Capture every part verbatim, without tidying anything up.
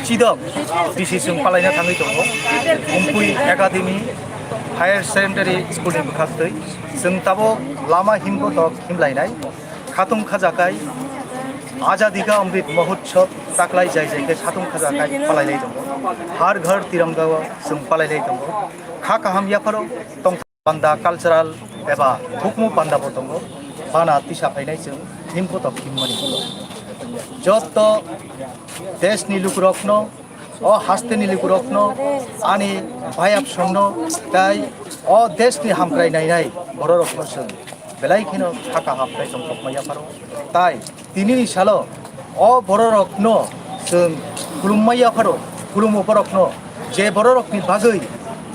Chidok D C chwng palaina thangwi tongo. Umpui Academy Higher Secondary School ni bwkhaktwi chwng tabuk lama himbotok himlainai. Khatung khajakai Azadi Ka Amrit Mahotsav taklai jai jai khe khatung khajakai palailai tongo. Har Ghar Tiranga o chwng palailai tongo. Kha kaham yapharo tong panda cultural eba hukmu panda bo tongo. Bana tisa phainai chwng himbotok himmani. Jotto deshni lukurokno, o hasteni lukurokno, ani bayap songno, tai o deshni hamkrai nainai bororokno chwng belai kheno kha kaham tai tongthokma yapharo. Tai tinini salo o bororokno chwng khulumma yapharo, khulumo borokno je bororokni bagwi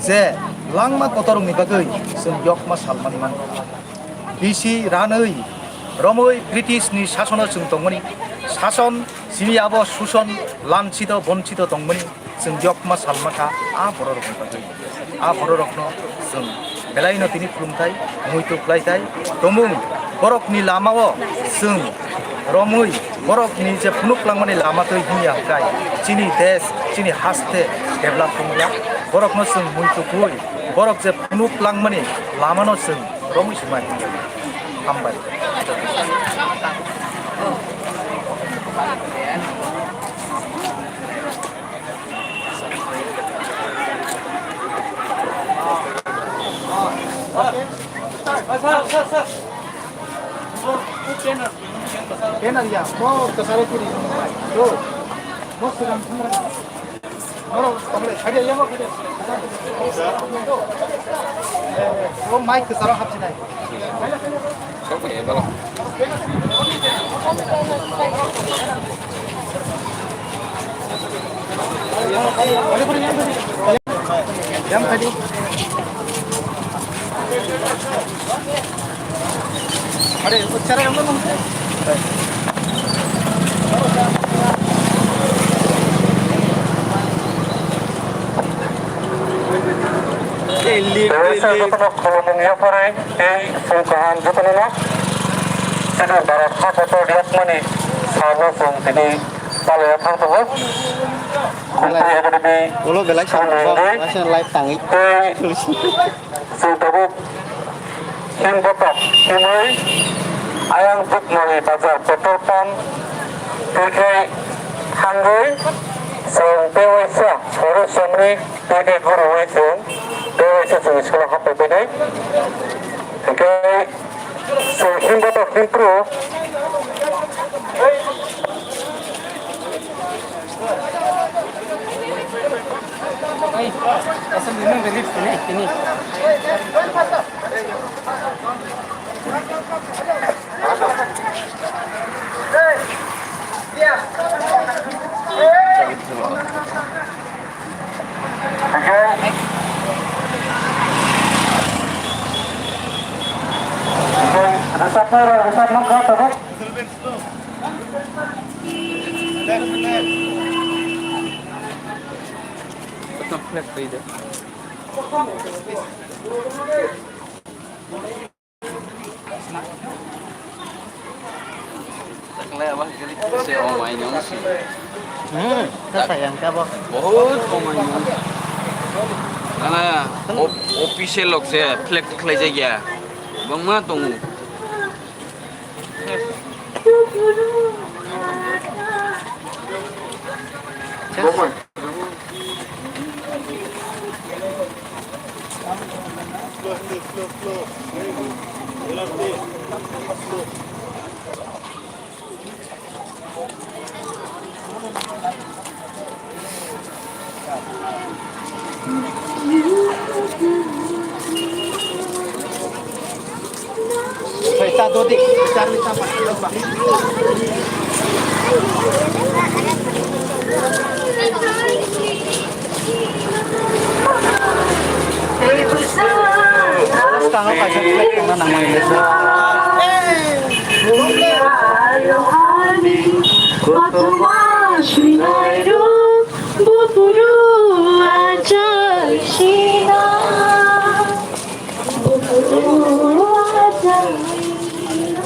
je langma kotorokni bagwi chwng yokma salmani mankha. Bisi ranwi romwi British ni sasono chwng tongmani, sason simi abo suson lanchito bonchito tongmani chwng yokma salmakha a bororokni bagwi. A bororokno chwng belaino tini khulumthai, muitu khlaitai, tomung borokni lamao chwng romwi borokni je phunuk langmani lama twi himya hwnkhe chini desh, chini haste develop wngya. Borokno chwng muitu khlai, borok je phunuk langmani lamano chwng romwi swmai. Hambai. Banner ya, mo kasaro kuri. Do. Mo suram thumra. Mo, kamle, khade ya mo khade. Mo mic kasaro hapsi nai. Jotono khulumung yapharwi tei chwng kaham jotono no chini Bharat hakotor yakmani salo chwng tini palaiya thang tongo. Kumpui Academy ulo belai sa chwng tongo, hwnwi aswk live tangwi. Tei chwng tabuk himbotok himwi ayang Dukmani bazar petrol pump twi khe thangwi chwng tei waisa phoro chwngni twi khe gurui chwng tei waisa chwng school o hapai painai. Hwnkhe chwng himbotok himpru. Taklai abo hai khe se omai nung si. Hmm, ta sayang ka bo. Bahut omai nung. Ana, op-, official lok se flag khlai jak ya. Bangma tongo. Bwskango kaisa flag tongna nangmani le. Kothoma swinai rok buphuru achai sina. Buphuru achai sina.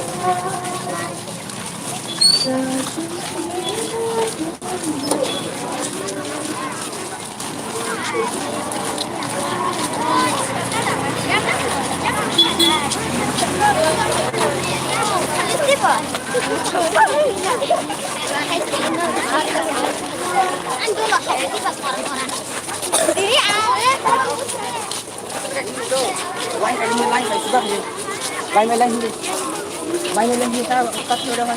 Line by sibak ni. Line by line ni. Line by line ni ta ta sura ha.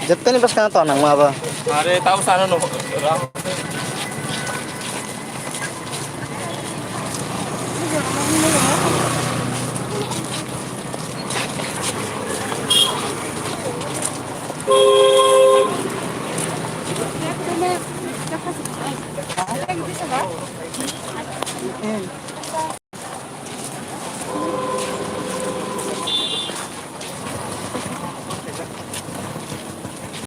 Jetteni bwskang tong nangma abo. Are tamo sana no.